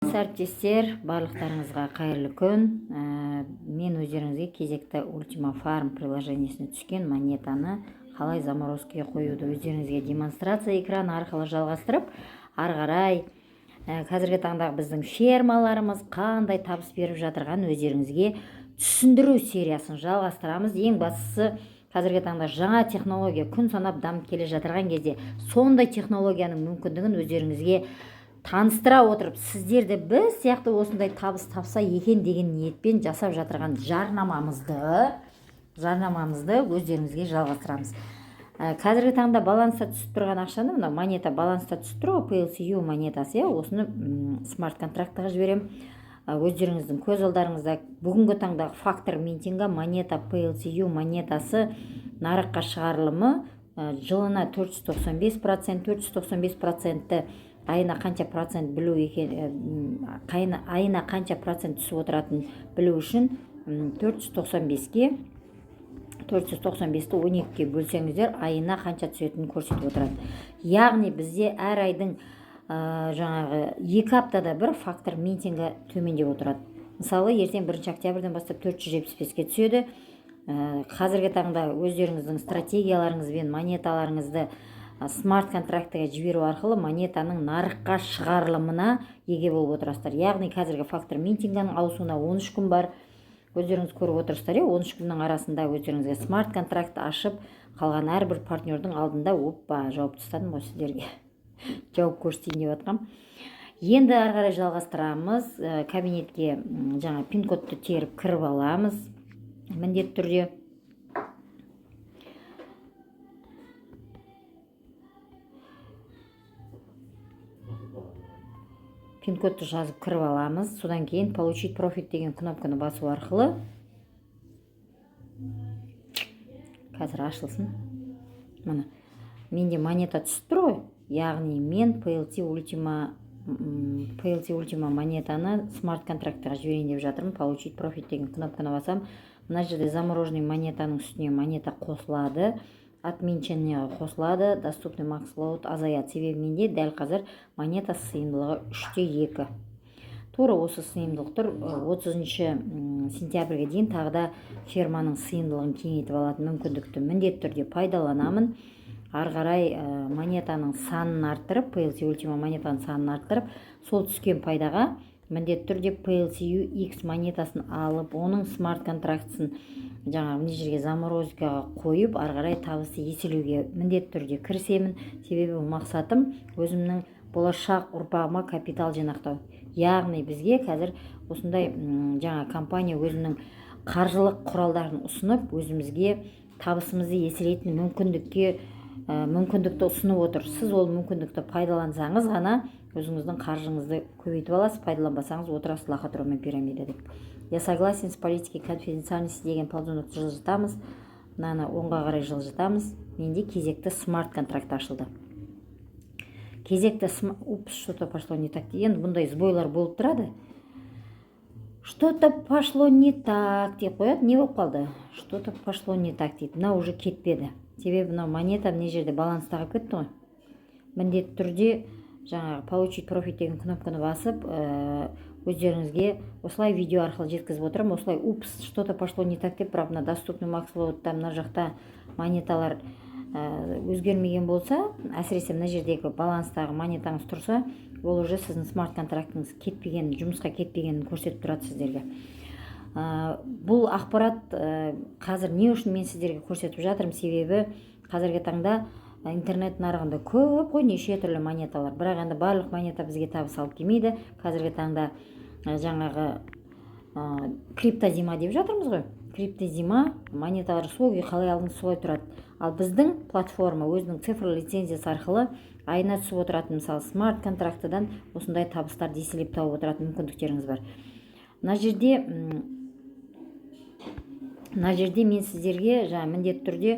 Әріптестер, барлықтарыңызға қайырлы күн. Мен өздеріңізге кезекті Ultima Farm приложениесіне түскен монетаны қалай заморозкаға қоюды өздеріңізге демонстрация экраны арқылы жалғастырып, ары қарай қазіргі таңдағы біздің фермаларымыз қандай табыс беріп жатырғанын өздеріңізге түсіндіру сериясын жалғастырамыз. Ең бастысы, қазіргі таңда жаңа технология күн санап дамып келе жатырған кезде сондай технологияның мүмкіндігін өздеріңізге таныстыра отырып, сіздер де біз сияқты осындай табыс тапса екен деген ниетпен жасап жатырған жарнамамызды өздеріңізге жалғастырамыз. Қазіргі таңда баланста түсіп тұрған ақшаны, мына монета баланста түсіп тұр ғой, PLCU монетасы, иә, осыны смарт контрактыға жіберемін. Өздеріңіздің көз алдарыңызда бүгінгі таңдағы фактор минтинга монета PLCU монетасы нарыққа шығарылымы жылына 495%, 495%-ті айына қанша процент білу екен, айына қанша процент түсіп отыратынын білу үшін 495-ке, 495-ті 12-ге бөлсеңіздер, айына қанша түсетінін көрсетіп отырады. Яғни бізде әр айдың жаңағы 2 аптада бір фактор минтинга төмендеп отырады. Мысалы, ертең 1 октябрьден бастап 475-ке түседі. Қазіргі таңда өздеріңіздің стратегияларыңызбен монеталарыңызды смарт контрактіге жіберу арқылы монетаның нарыққа шығарылымына еге болып отырасыздар. Яғни қазіргі фактор минтинганың ауысуына 13 күн бар, өздеріңіз көріп отырсыздар, иә. 13 күннің арасында өздеріңізге смарт контракт ашып қалған әрбір партнердің алдында, оппа, жауып тастадым ғой, сіздерге жауып көрсетейін деп жатқам. Енді ары қарай жалғастырамыз. Кабинетке жаңа пин кодты теріп кіріп аламыз міндетті түрде. Пин кодты жазып кіріп аламыз. Содан кейін «Получить профит» деген кнопканы басу арқылы, қазір ашылсын, міне, менде монета түсіп тұр ғой. Яғни мен PLT Ultima монетаны смарт контрактіға жіберейін деп жатырмын. «Получить профит» деген кнопканы басамын. Мына жерде замороженный монетаның үстіне монета қосылады, отмеченныйға қосылады, доступный макс лоуд азаяды, себебі менде дәл қазір монета сыйымдылығы 3,2. Тура осы сыйымдылық тұр. 30 сентябрьге дейін тағы да ферманың сыйымдылығын кеңейтіп алатын мүмкіндікті міндетті түрде пайдаланамын. Ары қарай монетаның санын арттырып, PLC Ultima монетаның санын арттырып, сол түскен пайдаға міндетті түрде PLCU X монетасын алып, оның смарт контрактісін жаңағы мына жерге заморозкаға қойып, ары қарай табысты еселеуге міндетті түрде кірісемін. Себебі мақсатым — өзімнің болашақ ұрпағыма капитал жинақтау. Яғни бізге қазір осындай жаңа компания өзінің қаржылық құралдарын ұсынып, өзімізге табысымызды еселейтін мүмкіндікті ұсынып отыр. Сіз ол мүмкіндікті пайдалансаңыз ғана өзіңіздің қаржыңызды көбейтіп аласыз, пайдаланбасаңыз, отырасыз лохотрон мен пирамида деп. «Я согласен с политикой конфиденциальности» деген ползунокты жылжытамыз, мынаны оңға қарай жылжытамыз. Менде кезекті смарт контракт ашылды. Кезекті, упс, что то пошло не так. Енді бұндай сбойлар болып тұрады. «Что то пошло не так» деп қояды. Не болып қалды? «Что то пошло не так» дейді. Мынау уже кетпеді, себебі мынау монета мына жерде баланста қалып кетті ғой. Міндетті түрде жаңағы «Получить профит» деген кнопканы басып, өздеріңізге осылай видео арқылы жеткізіп отырамын. Осылай «упс, что то пошло не так» деп, бірақ мына доступный макс лоудта мына жақта монеталар өзгермеген болса, әсіресе мына жердегі баланстағы монетаңыз тұрса, ол уже сіздің смарт контрактіңіз кетпеген, жұмысқа кетпегенін көрсетіп тұрады сіздерге. Бұл ақпарат қазір не үшін мен сіздерге көрсетіп жатырмын? Себебі қазіргі таңда интернет нарығында көп қой неше түрлі монеталар, бірақ енді барлық монета бізге табыс алып келмейді. Қазіргі таңда жаңағы криптозима деп жатырмыз ғой. Криптозима, монеталар сол күйі, қалай алдыңыз, солай тұрады. Ал біздің платформа өзінің цифрлы лицензиясы арқылы айына түсіп отыратын, мысалы, смарт контрактыдан осындай табыстарды еселеп тауып отыратын мүмкіндіктеріңіз бар. Мына жерде мен сіздерге жаңа міндетті түрде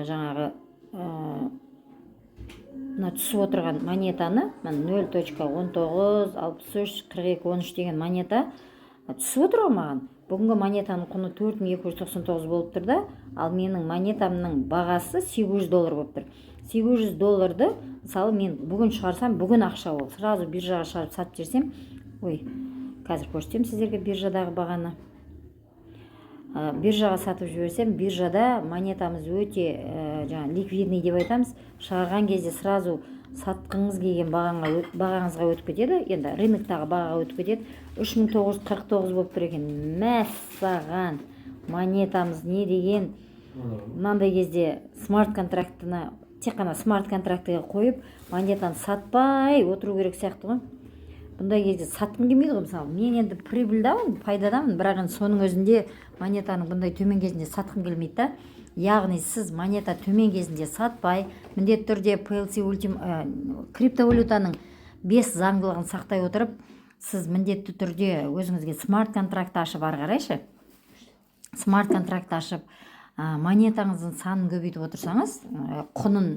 жаңағы мына түсіп отырған монетаны, мына 0.19634213 деген монета түсіп отыр ғой маған. Бүгінгі монетаның құны 4299 болып тұр да, ал менің монетамның бағасы 800 доллар болып тұр. 800 долларды, мысалы, мен бүгін шығарсам, бүгін ақша, ол сразу биржаға шығарып сатып жіберсем, Ой, қазір көрсетемін сіздерге биржадағы бағаны. Биржаға сатып жіберсем, биржада монетамыз өте жаңа ликвидный деп айтамыз, шығарған кезде сразу сатқыңыз келген бағаңа, бағаңызға өтіп кетеді, енді рыноктағы бағаға өтіп кетеді. 3949 болып тұр екен. Мәссаған, монетамыз не деген! Мынандай кезде смарт контрактіні, тек қана смарт контрактіге қойып, монетаны сатпай отыру керек сияқты ғой. Бұндай кезде сатқым келмейді ғой. Мысалы, мен енді прибыльдамын, пайдадамын, бірақ енді соның өзінде монетаның бұндай төмен кезінде сатқым келмейді да. Яғни сіз монета төмен кезінде сатпай, міндетті түрде PLC Ultim криптовалютаның бес заңдылығын сақтай отырып, сіз міндетті түрде өзіңізге смарт контракт ашып, ары қарай ше, смарт контракт ашып, монетаңыздың санын көбейтіп отырсаңыз, құнын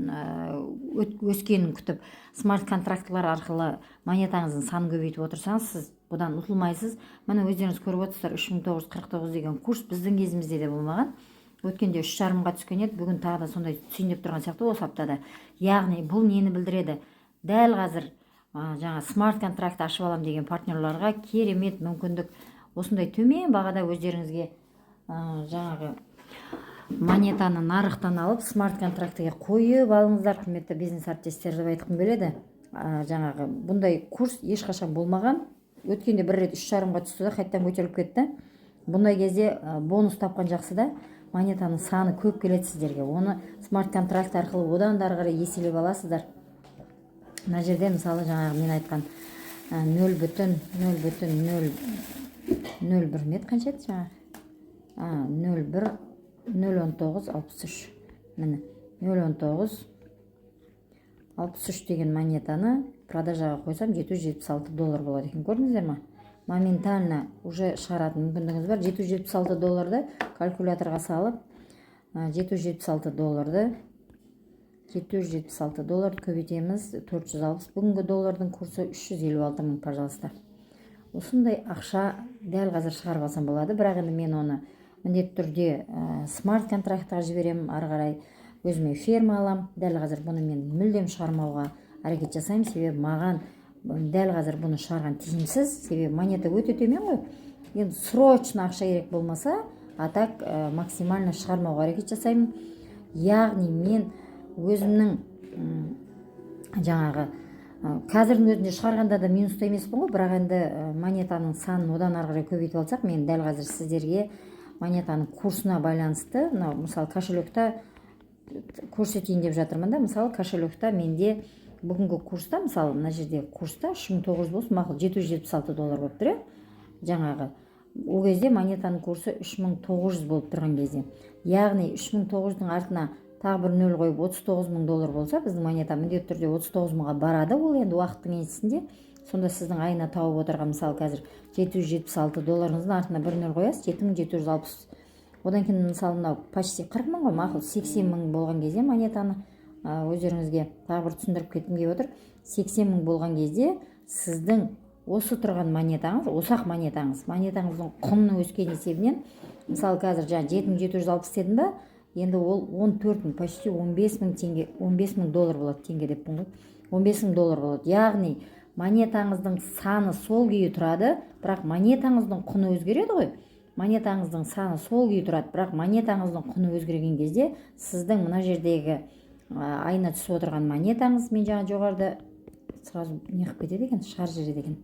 өскенін күтіп, смарт контрактылар арқылы монетаңыздың санын көбейтіп отырсаңыз, сіз бұдан ұтылмайсыз. Міне, өздеріңіз көріп отырсыздар, 3949 деген курс біздің кезімізде де болмаған. Өткенде 3,5-ға түскен еді, бүгін тағы да сондай түсейін деп тұрған сияқты осы аптада. Яғни бұл нені білдіреді? Дәл қазір жаңа смарт контракт ашып аламын деген партнерларға керемет мүмкіндік. Осындай төмен бағада өздеріңізге жаңағы монетаны нарықтан алып, смарт контрактіге қойып алыңыздар, құрметті бизнес әріптестер, деп айтқым келеді. Жаңағы бұндай курс ешқашан болмаған. Өткенде бір рет 3,5-ға түсті да, қайтадан көтеріліп кетті. Бұндай кезде бонус тапқан жақсы да. Монетаның саны көп келеді сіздерге, оны смарт контракт арқылы одан да ары қарай еселеп аласыздар. Мына жерде, мысалы, жаңағы мен айтқан 0,0,001 ме еді, қанша еді жаңағы? 0,1, 0,1963. Міне, 0,1963 деген монетаны продажаға қойсам, 776 доллар болады екен. Көрдіңіздер ма? Моментально уже шығаратын мүмкіндігіңіз бар. 776 долларды калькуляторға салып, 776 долларды, 776 долларды көбейтеміз 460. Бүгінгі доллардың курсы 356 мың. Пожалуйста, осындай ақша дәл қазір шығарып алсам болады. Бірақ енді мен оны міндетті түрде смарт контрактқа жіберемін, ары қарай өзіме ферма аламын. Дәл қазір бұны мен мүлдем шығармауға әрекет жасаймын, себебі маған дәл қазір бұны шығарған тиімсіз, себебі монета өте төмен ғой. Енді срочно ақша керек болмаса, а так максимально шығармауға әрекет жасаймын. Яғни мен өзімнің жаңағы қазірдің өзінде шығарғанда да минуста емеспін ғой. Бірақ енді монетаның санын одан ары қарай көбейтіп алсақ, мен дәл қазір сіздерге монетаның курсына байланысты мынау, мысалы, кошелекта көрсетейін деп жатырмын да. Мысалы, кошелекта менде бүгінгі курста, мысалы, мына жерде курста 3900 болсын, мақұл, 776 доллар болып тұр, иә. Жаңағы ол кезде монетаның курсы 3900 болып тұрған кезде, яғни 3900-дың артына тағы бір нөл қойып, 39 мың доллар болса, біздің монета міндетті түрде 39 мыңға барады. Ол енді уақыттың еншісінде. Сонда сіздің айына тауып отырған, мысалы, қазір 776 долларыңыздың артына бір нөл қоясыз, 7760. Одан кейін, мысалы, мынау почти 40 мың ғой, мақұл, 80 мың болған кезде монетаны, өздеріңізге тағы бір түсіндіріп кеткім келіп отыр, 80 мың болған кезде сіздің осы тұрған монетаңыз, осы-ақ монетаңыз, монетаңыздың құнының өскен есебінен, мысалы, қазір жаңа 7760 дедім ба, енді ол 14 мың, почти 15 мың теңге, 15 мың доллар болады. Теңге деппін ғой, 15 мың доллар болады. Яғни монетаңыздың саны сол күйі тұрады, бірақ монетаңыздың құны өзгереді ғой. Монетаңыздың саны сол күйі тұрады, бірақ монетаңыздың құны өзгерген кезде сіздің мына жердегі айына түсіп отырған монетаңыз, мен жаңа жоғарыда сразу не қылып кетеді екен, шығарып жібереді екен,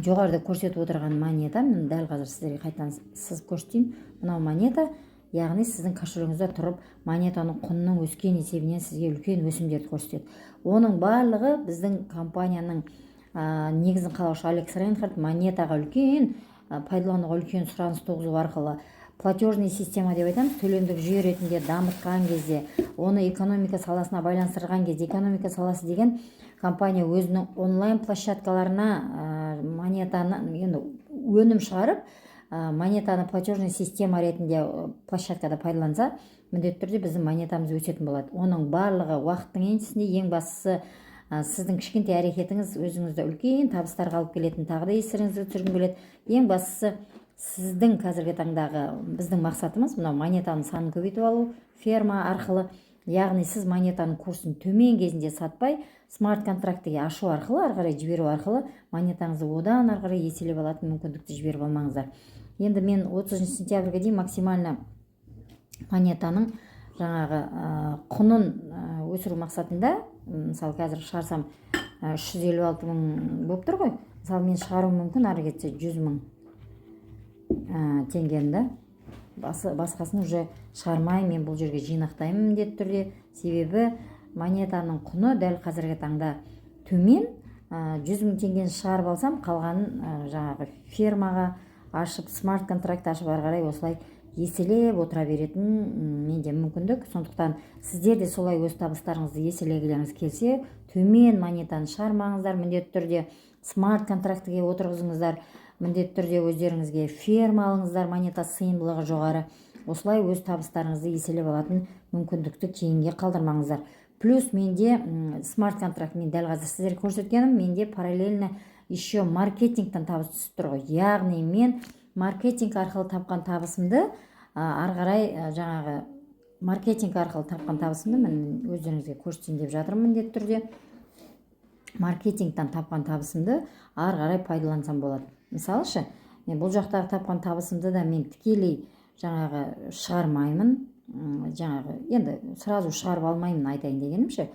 жоғарыда көрсетіп отырған монета, мен дәл қазір сіздерге қайтадан сызып көрсетейін. Мынау монета, яғни сіздің кошелегіңізде тұрып, монетаның құнының өскен есебінен сізге үлкен өсімдерді көрсетеді. Оның барлығы біздің компанияның негізін қалаушы Алекс Рейнхард монетаға үлкен пайдалануға үлкен сұраныс туғызу арқылы, платежный система деп айтамыз, төлемдік жүйе ретінде дамытқан кезде, оны экономика саласына байланыстырған кезде, экономика саласы деген компания өзінің онлайн площадкаларына монетаны, енді өнім шығарып, монетаны платежный система ретінде площадкада пайдаланса, міндетті түрде біздің монетамыз өсетін болады. Оның барлығы уақыттың еншісінде. Ең бастысы, сіздің кішкентай әрекетіңіз өзіңізді үлкен табыстарға алып келетінін тағы да естеріңізге түсіргім келеді. Ең бастысы, сіздің қазіргі таңдағы біздің мақсатымыз мынау монетаның санын көбейтіп алу ферма арқылы. Яғни сіз монетаның курсын төмен кезінде сатпай, смарт контрактіге ашу арқылы, ары қарай жіберу арқылы монетаңызды одан ары қарай еселеп алатын мүмкіндікті жіберіп алмаңыздар. Енді мен 30 сентябрьге дейін максимально монетаның жаңағы құнын өсіру мақсатында, мысалы, қазір шығарсам, 356 000 болып тұр ғой. Мысалы, мен шығаруым мүмкін ары кетсе 100 000 теңгені да. Басқасын уже шығармай, мен бұл жерге жинақтаймын міндетті түрде, себебі монетаның құны дәл қазіргі таңда төмен. 100 000 теңгені шығарып алсам, қалғанын жаңағы фермаға ашып, смарт контракт ашып, ары қарай осылай еселеп отыра беретін менде мүмкіндік. Сондықтан сіздер де солай өз табыстарыңызды еселегілеріңіз келсе, төмен монетаны шығармаңыздар, міндетті түрде смарт контрактіге отырғызыңыздар, міндетті түрде өздеріңізге ферма алыңыздар, монета сыйымдылығы жоғары. Осылай өз табыстарыңызды еселеп алатын мүмкіндікті кейінге қалдырмаңыздар. Плюс менде смарт контракт, мен дәл қазір сіздерге көрсеткенім, менде параллельно еще маркетингтен табыс түсіп тұр ғой. Яғни мен маркетинг арқылы тапқан табысымды ары қарай жаңағы маркетинг арқылы тапқан табысымды, міне, өздеріңізге көрсетейін деп жатырмын. Міндетті түрде маркетингтен тапқан табысымды ары қарай пайдалансам болады. Мысалы ше, мен бұл жақтағы тапқан табысымды да мен тікелей жаңағы шығармаймын, жаңағы енді сразу шығарып алмаймын. Айтайын дегенім ше,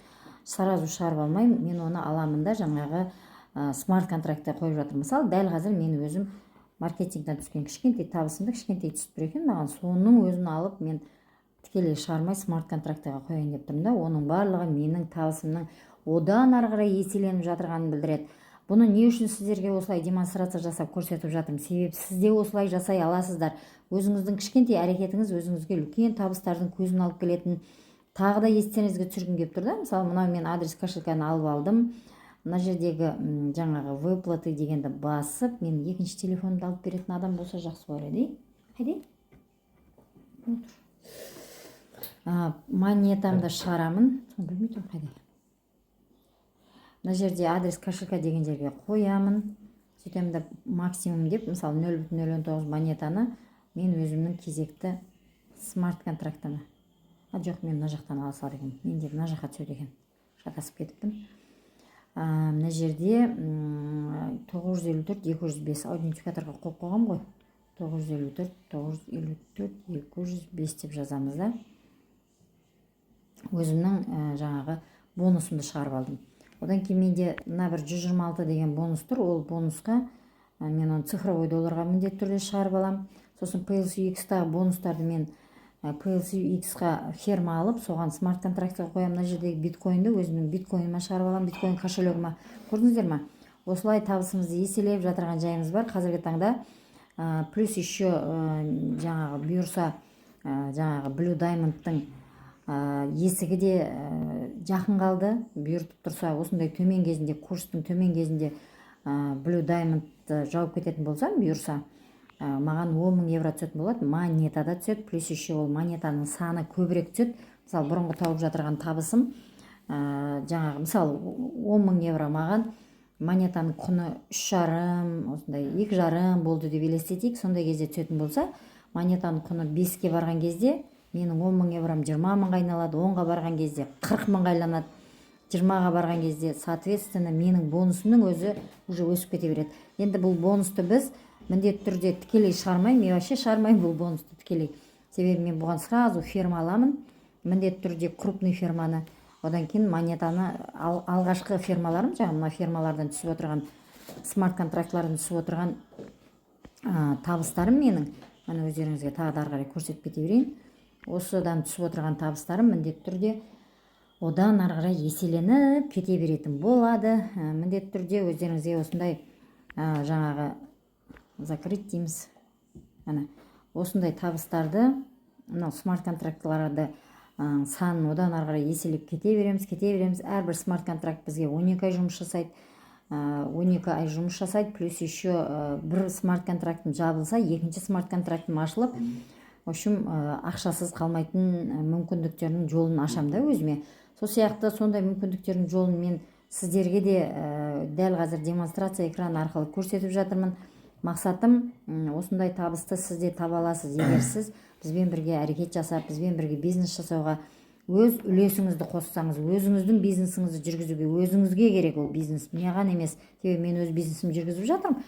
сразу шығарып алмаймын, мен оны аламын да, жаңағы смарт контрактте қойып жатырмын. Мысалы, дәл қазір мен өзім маркетингтен түскен кішкентай табысымды, кішкентай түсіп тұр екен маған, соның өзін алып, мен тікелей шығармай, смарт контрактіге қояйын деп тұрмын да. Оның барлығы менің табысымның одан ары қарай еселеніп жатырғанын білдіреді. Бұны не үшін сіздерге осылай демонстрация жасап көрсетіп жатырмын? Себебі сіз де осылай жасай аласыздар. Өзіңіздің кішкентай әрекетіңіз өзіңізге үлкен табыстардың көзін алып келетін тағы да естеріңізге түсіргім келіп тұр да. Мысалы, мынау мен адрес кошельканы алып алдым. Мына жердегі жаңағы «Выплаты» дегенді басып, мен екінші телефонымды алып беретін адам болса, жақсы болар еді. Қайда отыр? Монетамды шығарамын, білмей тұрмын қайда. Мына жерде «Адрес кошелька» деген жерге қоямын. Сөйтемін да, максимум деп, мысалы, 0,09 монетаны мен өзімнің кезекті смарт контрактыма, а жоқ, мен мына жақтан ала салады екенмін, менде мына жаққа түседі екен, шатасып кетіппін. Мына жерде 954 205 аутентификаторға қойып қойғанмын ғой. 954, 954 205 деп жазамыз да, өзімнің жаңағы бонусымды шығарып алдым. Одан кейін менде мына бір 126 деген бонус тұр. Ол бонусқа мен оны цифровой долларға міндетті түрде шығарып аламын. Сосын PLC-X-тағы бонустарды мен PLC-X-қа ферма алып, соған смарт контрактіге қоямын. Мына жердегі биткоинді өзімнің биткоиныма шығарып аламын, биткоин кошелегіме. Көрдіңіздер ма, осылай табысымызды еселеп жатырған жайымыз бар қазіргі таңда. Плюс еще жаңағы бұйырса, жаңағы Blue Diamondтың есігі де жақын қалды. Бұйыртып тұрса, осындай төмен кезінде, курстың төмен кезінде Blue Diamondты жауып кететін болсам, бұйырса, маған 10 мың евро түсетін болады. Монета да түседі, плюс еще ол монетаның саны көбірек түседі. Мысалы, бұрынғы тауып жатырған табысым жаңағы, мысалы, 10 мың евро маған монетаның құны 3,5, осындай 2,5 болды деп елестетейік. Сондай кезде түсетін болса, монетаның құны 5-ке барған кезде менің 10 мың евром 20 мыңға айналады, 10-ға барған кезде 40 мыңға айланады, 20-ға барған кезде, соответственно, менің бонусымның өзі уже өсіп кете береді. Енді бұл бонусты біз міндетті түрде тікелей шығармаймын. Мен вообще шығармаймын бұл бонусты тікелей, себебі мен бұған сразу ферма аламын, міндетті түрде крупный ферманы. Одан кейін монетаны алғашқы фермаларым, жаңағы мына фермалардан түсіп отырған, смарт контрактылардан түсіп отырған табыстарым менің, міне, өздеріңізге тағы да ары қарай көрсетіп кете берейін. Осыдан түсіп отырған табыстарым міндетті түрде одан ары қарай еселеніп кете беретін болады. Міндетті түрде өздеріңізге осындай жаңағы «Закрыть» дейміз. Ана осындай табыстарды, мынау смарт контрактыларды санын одан ары қарай еселеп кете береміз, кете береміз. Әрбір смарт контракт бізге 12 ай жұмыс жасайды, 12 ай жұмыс жасайды. Плюс еще бір смарт контрактым жабылса, екінші смарт контрактым ашылып, в общем, ақшасыз қалмайтын мүмкіндіктердің жолын ашамын да өзіме. Сол сияқты сондай мүмкіндіктердің жолын мен сіздерге де дәл қазір демонстрация экраны арқылы көрсетіп жатырмын. Мақсатым, осындай табысты сіз де таба аласыз, егер сіз бізбен бірге әрекет жасап, бізбен бірге бизнес жасауға Өз үлесіңізді қоссаңыз, өзіңіздің бизнесіңізді жүргізуге, өзіңізге керек ол бизнес, маған емес. Себебі мен өз бизнесімді жүргізіп жатырмын.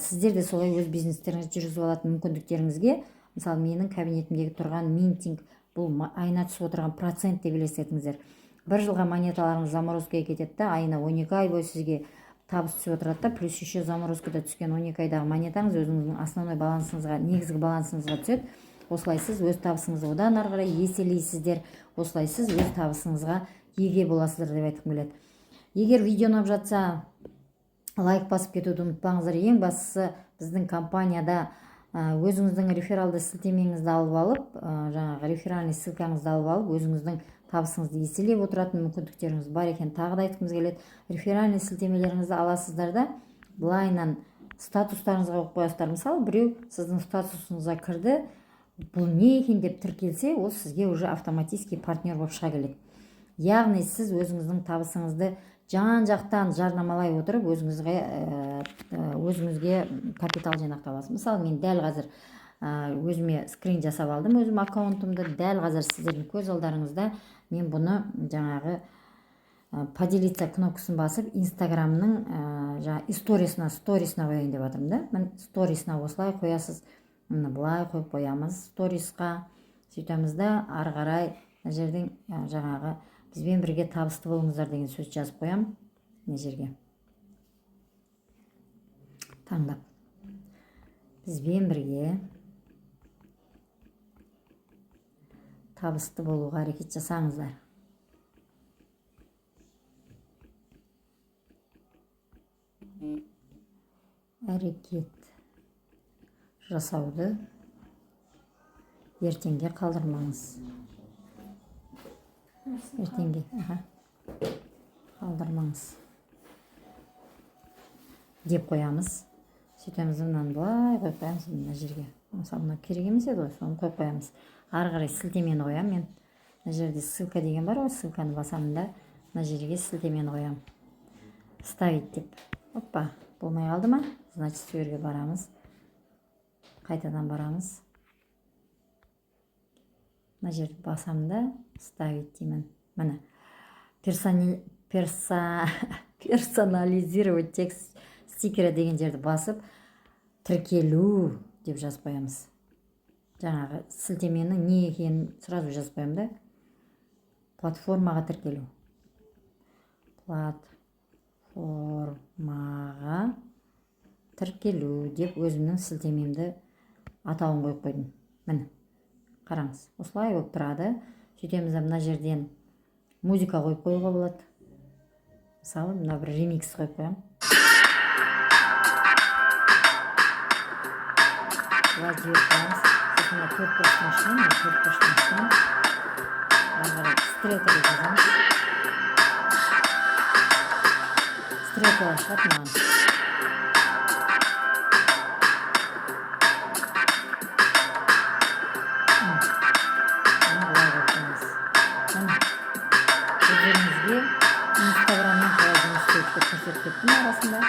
Сіздер де солай өз бизнестеріңізді жүргізіп алатын мүмкіндіктеріңізге. Мысалы, менің кабинетімдегі тұрған минтинг, бұл айына түсіп отырған процент деп елестетіңіздер. Бір жылға монеталарыңыз заморозкаға кетеді да, айына 12 ай бойы сізге табыс түсіп отырады да. Плюс еще заморозкада түскен 12 айдағы монетаңыз өзіңіздің основной балансыңызға, негізгі балансыңызға түседі. Осылай сіз өз табысыңызды одан ары қарай еселейсіздер. Осылай сіз өз табысыңызға еге боласыздар деп айтқым келеді. Егер видео ұнап жатса, лайк басып кетуді ұмытпаңыздар. Ең бастысы, біздің компанияда өзіңіздің рефералды сілтемеңізді алып алып, жаңағы реферальный ссылкаңызды алып алып, өзіңіздің табысыңызды еселеп отыратын мүмкіндіктеріңіз бар екен, тағы да айтқымыз келеді. Реферальный сілтемелеріңізді аласыздар да, былайынан статустарыңызға қойып қоясыздар. Мысалы, біреу сіздің статусыңызға кірді, бұл не екен деп тіркелсе, ол сізге уже автоматически партнер болып шыға келеді. Яғни сіз өзіңіздің табысыңызды жан жақтан жарнамалай отырып, өзіңізге капитал жинақтап аласыз. Мысалы, мен дәл қазір өзіме скрин жасап алдым, өзім аккаунтымды. Дәл қазір сіздердің көз алдарыңызда мен бұны жаңағы поделиться кнопкасын басып, Инстаграмның жаңағы историясына, сторисына қояйын деп жатырмын да. Міне, сторисына осылай қоясыз. Міне, былай қойып қоямыз сторисқа. Сөйтеміз да, ары қарай мына жерден жаңағы «бізбен бірге табысты болыңыздар» деген сөз жазып қоямын. Мына жерге таңдап, «бізбен бірге табысты болуға әрекет жасаңыздар». Әрекет жасауды ертеңге қалдырмаңыз. Ертеңге, аха, қалдырмаңыз деп қоямыз. Сөйтеміз да, мынаны былай қойып қоямыз мына жерге. Мысалы, мынау керек емес еді ғой, соны қойып қоямыз. Ары қарай сілтемені қоямын мен. Мына жерде ссылка деген бар ғой, ссылканы басамын да, мына жерге сілтемені қоямын, вставить деп. Опа, болмай қалды ма? Значит, сол жерге барамыз, қайтадан барамыз. Мына жерді басамын да, вставить деймін. Міне, персонализировать текст стикера деген жерді басып, «тіркелу» деп жазып қоямыз. Жаңағы сілтеменің не екенін сразу жазып қоямын да. Платформаға тіркелу, платформаға тіркелу деп өзімнің сілтемемді атауын қойып қойдым. Міне, қараңыз, осылай болып тұрады. Сөйтеміз да, мына жерден музыка қойып қоюға болады. Мысалы, мына бір ремикс қойып қоямын, былай жіберіп қоямыз. Сосын мына төрт бұрыштың ішінен, мына төрт бұрыштың ішінен ары қарай стрелка деп жазамыз. Стрелкалар шығады маған. Міне, былай қойып қоямыз. Міне, өздеріңізге Инстаграммен қалай жұмыс істейді деп көрсетіп кеттім арасында.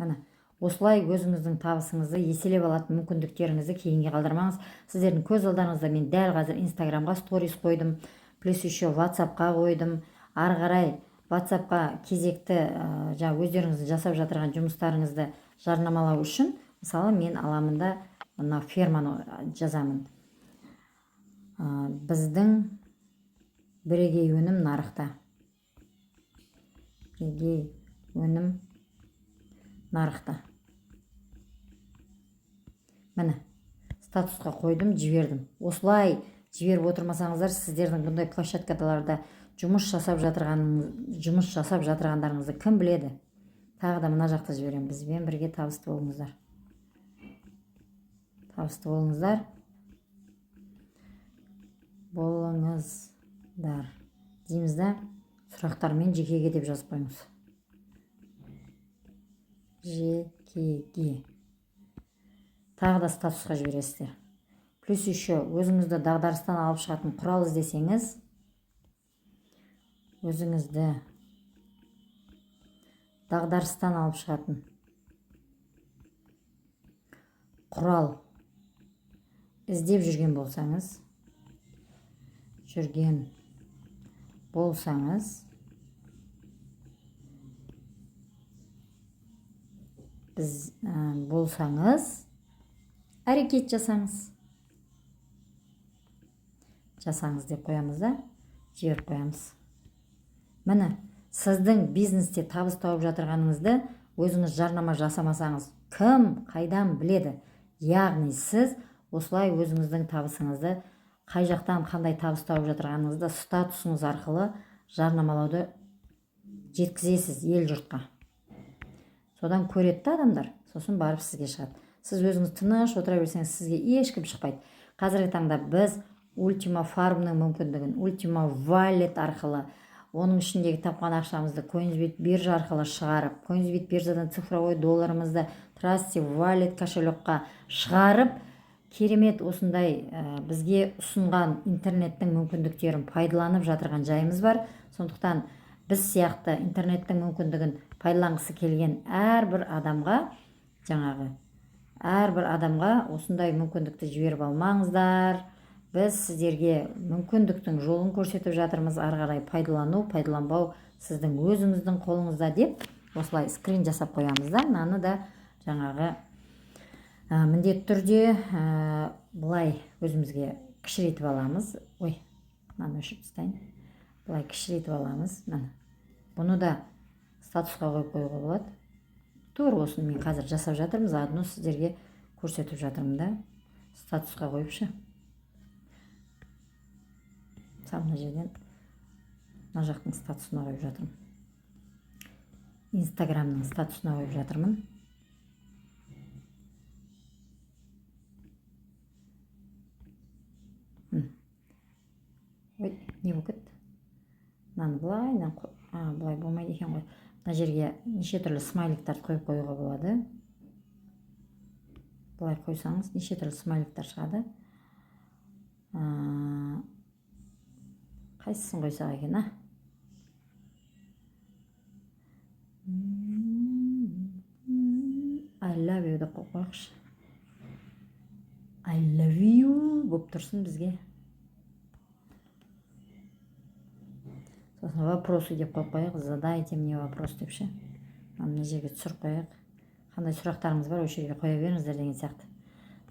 Міне, осылай өзіңіздің табысыңызды еселеп алатын мүмкіндіктеріңізді кейінге қалдырмаңыз. Сіздердің көз алдарыңызда мен дәл қазір Инстаграмға сторис қойдым, плюс еще Ватсапқа қойдым. Ары қарай Ватсапқа кезекті жаңа өздеріңіздің жасап жатырған жұмыстарыңызды жарнамалау үшін, мысалы, мен аламын да, мына ферманы жазамын. Біздің бірегей өнім нарықта, бірегей өнім нарықта. Міне, статусқа қойдым, жібердім. Осылай жіберіп отырмасаңыздар, сіздердің бұндай площадкаларда жұмыс жасап жатырғандарыңызды кім біледі? Тағы да мына жақта жіберемін: бізбен бірге табысты болыңыздар, табысты болыңыздар, болыңыздар дейміз да, сұрақтармен жекеге деп жазып қойыңыз. Жекеге. Тағы да статусқа жібересіздер. Плюс еще өзіңізді дағдарыстан алып шығатын құрал іздесеңіз, өзіңізді дағдарыстан алып шығатын Құрал іздеп жүрген болсаңыз, біз болсаңыз, әрекет жасаңыз деп қоямыз да, жіберіп қоямыз. Міне, сіздің бизнесте табыс тауып жатырғаныңызды өзіңіз жарнама жасамасаңыз, кім қайдан біледі? Яғни сіз осылай өзіңіздің табысыңызды, қай жақтан қандай табыс тауып жатырғаныңызды статусыңыз арқылы жарнамалауды жеткізесіз ел жұртқа. Содан көреді да адамдар, сосын барып сізге шығады. Сіз өзіңіз тыныш отыра берсеңіз, сізге ешкім шықпайды. Қазіргі таңда біз Ультима Фармның мүмкіндігін Ультима Валет арқылы, оның ішіндегі тапқан ақшамызды Coinsbit биржа арқылы шығарып, Coinsbit биржадан цифровой долларымызды Trusty Wallet кошелекқа шығарып, керемет осындай бізге ұсынған интернеттің мүмкіндіктерін пайдаланып жатырған жайымыз бар. Сондықтан біз сияқты интернеттің мүмкіндігін пайдаланғысы келген әрбір адамға, жаңағы әрбір адамға осындай мүмкіндікті жіберіп алмаңыздар. Біз сіздерге мүмкіндіктің жолын көрсетіп жатырмыз. Ары қарай пайдалану, пайдаланбау сіздің өзіңіздің қолыңызда деп, осылай скрин жасап қоямыз да. Мынаны да жаңағы міндетті түрде былай өзімізге кішірейтіп аламыз. Ой, мынаны өшіріп тастайын. Былай кішірейтіп аламыз. Міне, бұны да статусқа қойып қоюға болады. Тура осыны мен қазір жасап жатырмын, заодно сіздерге көрсетіп жатырмын да. Статусқа қойыпшы. Мысалы, мына жерден мына жақтың статусына қойып жатырмын, Инстаграмның статусына қойып жатырмын. Ой, не болып кетті? Мынаны былай, мынаны, былай болмайды екен ғой. Мына жерге неше түрлі смайликтарды қойып қоюға болады. Былай қойсаңыз, неше түрлі смайликтар шығады. Қайсысын қойсақ екен? А, «I love you» деп қойып қояйықшы. «I love you» болып тұрсын бізге. Сосын «Вопросы» деп қойып қояйық, «Задайте мне вопрос» деп ше. Мына жерге түсіріп қояйық. Қандай сұрақтарыңыз бар, осы жерге қоя беріңіздер деген сияқты.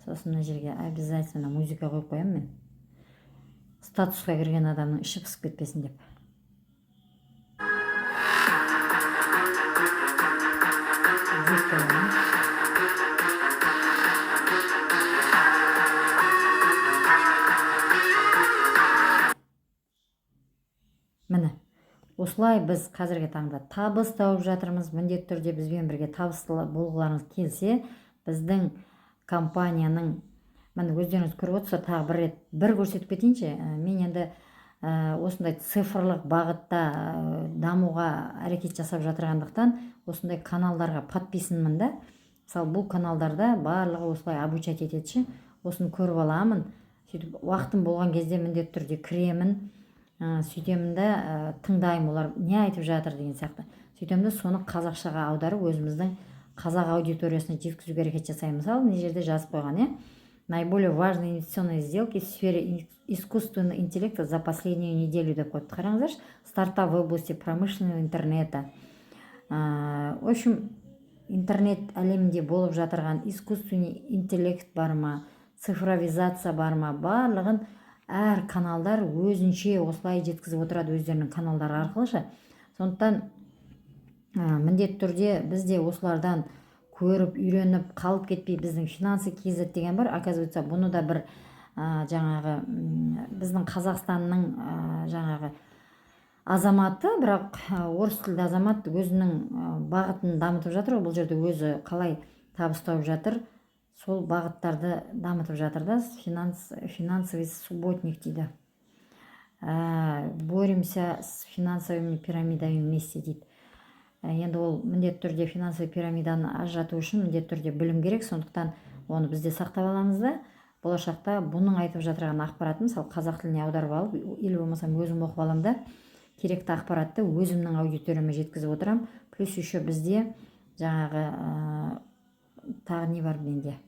Сосын мына жерге обязательно музыка қойып қоямын мен, статусқа кірген адамның іші пысып кетпесін деп. Іздеп қоямын. Міне, осылай біз қазіргі таңда табыс тауып жатырмыз. Міндетті түрде бізбен бірге табысты болғыларыңыз келсе, біздің компанияның, міне, өздеріңіз көріп отырсыздар. Тағы бір рет бір көрсетіп кетейінші. Мен енді осындай цифрлық бағытта дамуға әрекет жасап жатырғандықтан, осындай каналдарға подписанмын да. Мысалы, бұл каналдарда барлығы осылай обучать етеді ше. Осыны көріп аламын. Сөйтіп, уақытым болған кезде міндетті түрде кіремін, сөйтемін да, тыңдаймын, олар не айтып жатыр деген сияқты. Сөйтемін да, соны қазақшаға аударып, өзіміздің қазақ аудиториясына жеткізуге әрекет жасаймын. Мысалы, мына жерде жазып қойған, иә: «Наиболее важные инвестиционные сделки в сфере искусственного интеллекта за последнюю неделю» деп қойыпты. Қараңыздаршы: стартап в области промышленного интернета. В общем, интернет әлемінде болып жатырған искусственный интеллект бар ма, цифровизация бар ма, барлығын әр каналдар өзінше осылай жеткізіп отырады өздерінің каналдары арқылы ше. Сондықтан міндетті түрде біз де осылардан көріп, үйреніп қалып кетпей. Біздің Финансы kz деген бар, оказывается. Бұны да бір жаңағы біздің Қазақстанның жаңағы азаматы, бірақ орыс тілді азамат өзінің бағытын дамытып жатыр ғой. Бұл жерде өзі қалай табыс тауып жатыр, сол бағыттарды дамытып жатыр да. Финансовый субботник дейді. «Боремся с финансовыми пирамидами вместе» дейді. Енді ол міндетті түрде финансовый пирамиданы ажырату үшін міндетті түрде білім керек. Сондықтан оны біз де сақтап аламыз да, болашақта бұның айтып жатырған ақпаратын, мысалы, қазақ тіліне аударып алып или болмаса өзім оқып аламын да, керекті ақпаратты өзімнің аудиторияма жеткізіп отырамын. Плюс еще бізде жаңағы тағы не бар менде?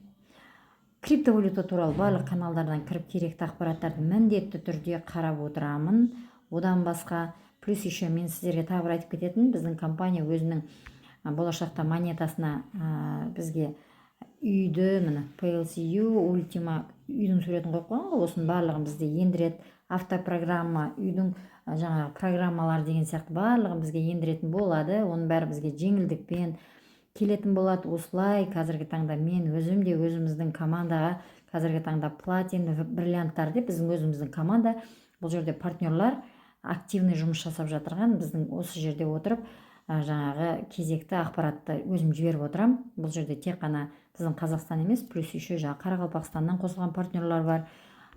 Криптовалюта туралы барлық каналдардан кіріп, керекті ақпараттарды міндетті түрде қарап отырамын. Одан басқа, плюс еще мен сіздерге тағы бір айтып кететін, біздің компания өзінің болашақта монетасына бізге үйді, міне, PLCU Ultima үйдің суретін қойып қойған ғой, осының барлығын бізде ендіреді. Автопрограмма, үйдің жаңағы программалар деген сияқты барлығын бізге ендіретін болады. Оның бәрі бізге жеңілдікпен келетін болады. Осылай қазіргі таңда мен өзім де өзіміздің командаға, қазіргі таңда платин, бриллианттар деп, біздің өзіміздің команда, бұл жерде партнерлар активный жұмыс жасап жатырған, біздің осы жерде отырып, жаңағы кезекті ақпаратты өзім жіберіп отырамын. Бұл жерде тек қана біздің Қазақстан емес, плюс еще жаңағы Қарақалпақстаннан қосылған партнерлар бар.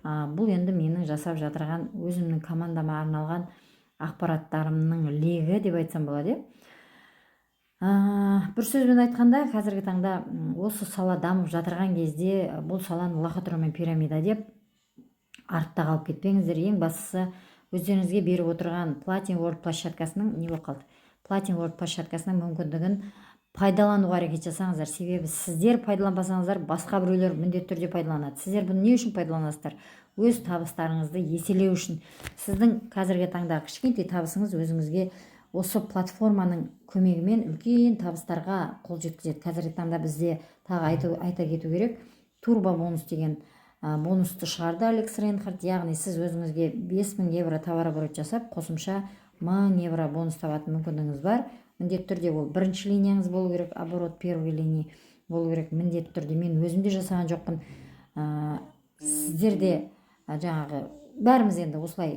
Бұл енді менің жасап жатырған өзімнің командама арналған ақпараттарымның легі деп айтсам болады, иә. Бір сөзбен айтқанда, қазіргі таңда осы сала дамып жатырған кезде бұл саланы лохотрон мен пирамида деп артта қалып кетпеңіздер. Ең бастысы, өздеріңізге беріп отырған Platin World площадкасының, не болып қалды, Platin World площадкасының мүмкіндігін пайдалануға әрекет жасаңыздар. Себебі сіздер пайдаланбасаңыздар, басқа біреулер міндетті түрде пайдаланады. Сіздер бұны не үшін пайдаланасыздар? Өз табыстарыңызды еселеу үшін. Сіздің қазіргі таңдағы кішкентай табысыңыз өзіңізге осы платформаның көмегімен үлкен табыстарға қол жеткізеді. Қазіргі таңда бізде тағы айта кету керек, турбо бонус деген бонусты шығарды Алекс Рейнхард. Яғни сіз өзіңізге 5000 евро товарооборот жасап, қосымша 1000 евро бонус табатын мүмкіндігіңіз бар. Міндетті түрде ол бірінші линияңыз болу керек, оборот первой линии болу керек міндетті түрде. Мен өзім де жасаған жоқпын, сіздер де, жаңағы бәріміз енді осылай,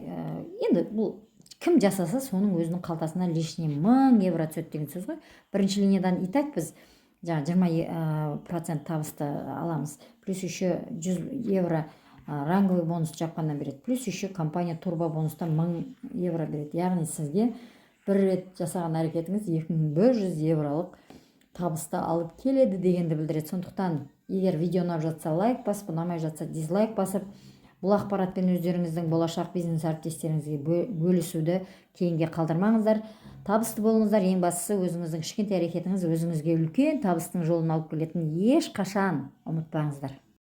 енді бұл кім жасаса, соның өзінің қалтасына лишний 1000 евро түседі деген сөз ғой. Бірінші линиядан и так біз жаңағы 20% табысты аламыз, плюс еще 100 евро ранговый бонус жапқаннан береді, плюс еще компания турбо бонустан 1000 евро береді. Яғни сізге бір рет жасаған әрекетіңіз 2100 евролық табысты алып келеді дегенді білдіреді. Сондықтан егер видео ұнап жатса, лайк басып, ұнамай жатса, дизлайк басып, бұл ақпаратпен өздеріңіздің болашақ бизнес әріптестеріңізге бөлісуді кейінге қалдырмаңыздар. Табысты болыңыздар. Ең бастысы, өзіңіздің кішкентай әрекетіңіз өзіңізге үлкен табыстың жолын алып келетінін ешқашан ұмытпаңыздар.